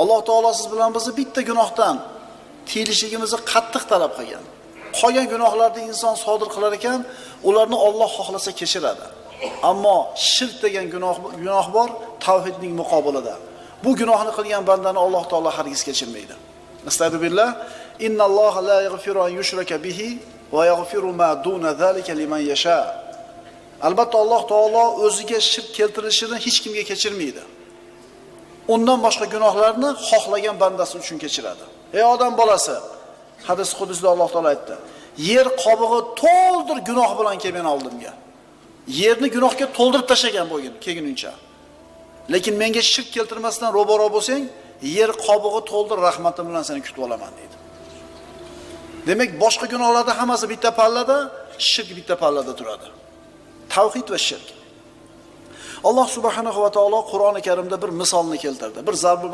Alloh taolo siz bilan bizni bitta gunohdan tiyilishligimizni qattiq talab qilgan. Qolgan gunohlarni inson sodir qilar ekan, ularni Alloh xohlasa kechiradi. Ammo shirk degan gunoh bor tavhidning muqobilida. Bu gunohni qilgan bandani Alloh taolo hargiz kechirmaydi. Astagfirullah. Innalloha la yaghfiru an yushraka bihi va yaghfiru ma duna zalika liman yasha. Albatta Alloh taolo o'ziga shirk keltirilishini hech kimga kechirmaydi. Undan boshqa gunohlarni xohlagan bandasi uchun kechiradi. Ey odam bolasi, hadis qudusida Alloh taolo aytdi: "Yer qobig'i to'ldir gunoh bilan kelgan oldimga. Yerni gunohga to'ldirib tashlagan bo'lgin kelguningcha. Lekin menga shirk keltirmasdan ro'baro bo'lsang, yer qobig'i to'ldir rahmatim bilan seni kutib olaman" deydi. Demak, boshqa gunohlarda hammasi bitta pallada, shirk bitta pallada turadi. Tavhid va shirk. Alloh subhanahu va taolo Qur'oni Karimda bir misolni keltirdi. Bir zarb